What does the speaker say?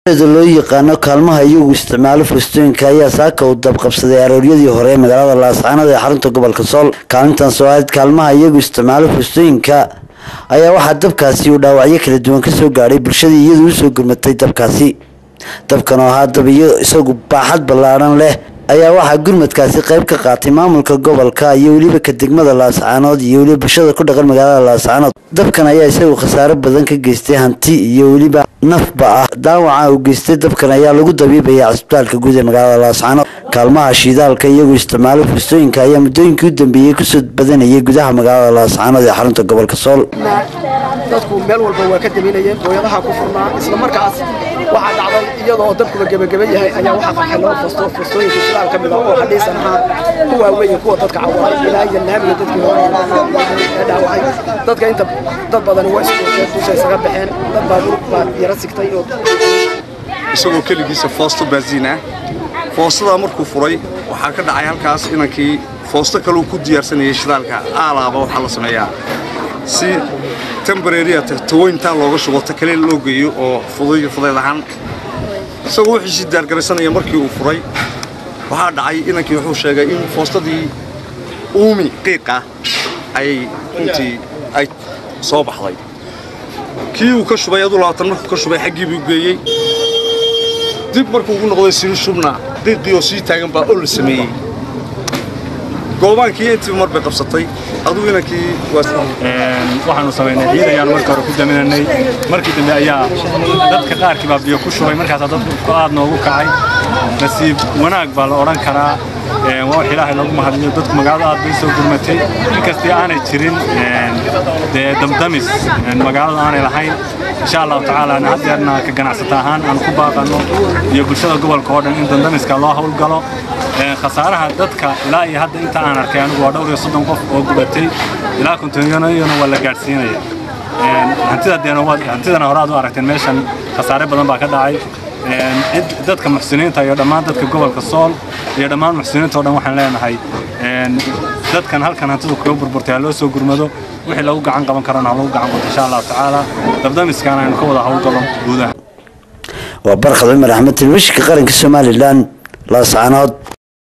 Loo yaqaano kaalmaha iyagu isticmaalo fuustooyinka ayaa saaka u dabqabsaday arooryadii hore ee magaalada Laascaanood ee xarunta gobolka Sool. Kaalintan soo ahayd kaalmaha iyagu isticmaalo fuustooyinka ayaa waxaa dabkaasi uu dhaawacyo kala duwan kasoo gaadhay bulshadii iyadu usoo gurmatay dabkaasi. Dabkan oo ahaa dab iyo isagu baaxad ballaadhan leh ayaa waxaa gurmadkaasi qayb ka qaatay maamulka gobolka iyo weliba ka degmada Laascaanood iyo weliba bulshada ku dhaqan magaalada Laascaanood. Dabkan ayaa isagu khasaaro badan ka geystay hanti iyo weliba nafba ah. Daawaca uu geystay dabkan ayaa lagu dabiibaya cisbitaalka guud ee magaalada Laascaanood. Kaalmaha shiidaalka iyagu isticmaalo fuustooyinka ayaa muddooyinkii u dambeeyey kusoo badanayay gudaha magaalada Laascaanood ee xarunta gobolka Sool. Dadku meel walba waa ka daminayeen, booyadaha ku furnaa. Isla markaas waxaa dhacday iyadoo dabkuba gebageba yahay ayaa waxaa qarxay laba foosto, foostooyinka shidaal ka mid ah oo hadhiisan ahaa, kuwa weyn, kuwa dadka cawaray ilaa iyo laamiga dadkii hore ee dhaawacay. Dadka inta dad badani waa iskuuteen, dusha isaga baxeen, dad baabuur baa yara sigtay oo isagoo keligiisa foosto baasiin ah. Foostadaa markuu furay waxaa ka dhacay halkaas inankii foosto kaleu ku diyaarsanayay shidaalka. Aalaaba waxaa la sameeyaa si temporary taweyntaa looga shubo, ta kale loo geeyo oo fudayd ahaan. Isagoo wixiisii diyaargaraysanaya markii uu furay waxaa dhacay inankii wuxuu sheegay in foostadii uumi qiiqa ay runtii ay soo baxday. Kii uu ka shubay aduu 20 markuu ka shubay xaggii buu geeyey. Dib markuu ugu noqday sii shubna, qiiqii oo sii taagan baa oo la sameeyey goobaankii intiiba mar bay qabsatay adugu inankii. Waxaanu samaynay ciid ayaan marka hore ku daminanay. Markii dambe ayaa dadka qaarkii baa biyo ku shubay, markaasaa dadku aad noogu kacay. Nasiib wanaag baa la odhan karaa, waa wax Ilaahay loogu mahadiyo. Dadku magaalada aad bay soo gurmatay, inkastii aanay jirin dee damdamis magaalada aanay lahayn. Insha Allahu tacaala haddeerna ka ganacsata ahaan aan ku baaqanno iyo bulshada gobolka oo dhan in damdamiska loo howlgalo. Khasaaraha dadka ilaa iyo hadda inta aan arkay anigu waa dhowr iyo 30 qof oo gubatay, ilaa kontonyanayona waa la gaadhsiinaya. Hantida deena hantidana hore aad u aragteen, meeshan khasaare badan baa ka dhacay. Cid dadka muxsiniinta iyo dhammaan dadka gobolka Sool iyo dhammaan muxsiniinta oo dhan waxaan leenahay dadkan halkan hantidu kaga burburtay ha loo soo gurmado, wixii lagu gacan qaban karana ha lagu gacan qabto. Insha Allahu tacaala dabdamiskaana aynu ka wada howlgalo guudaha. Waa Barkhad Cumar Axmed, telefishinka qaranka Somalilan, Laascaanood.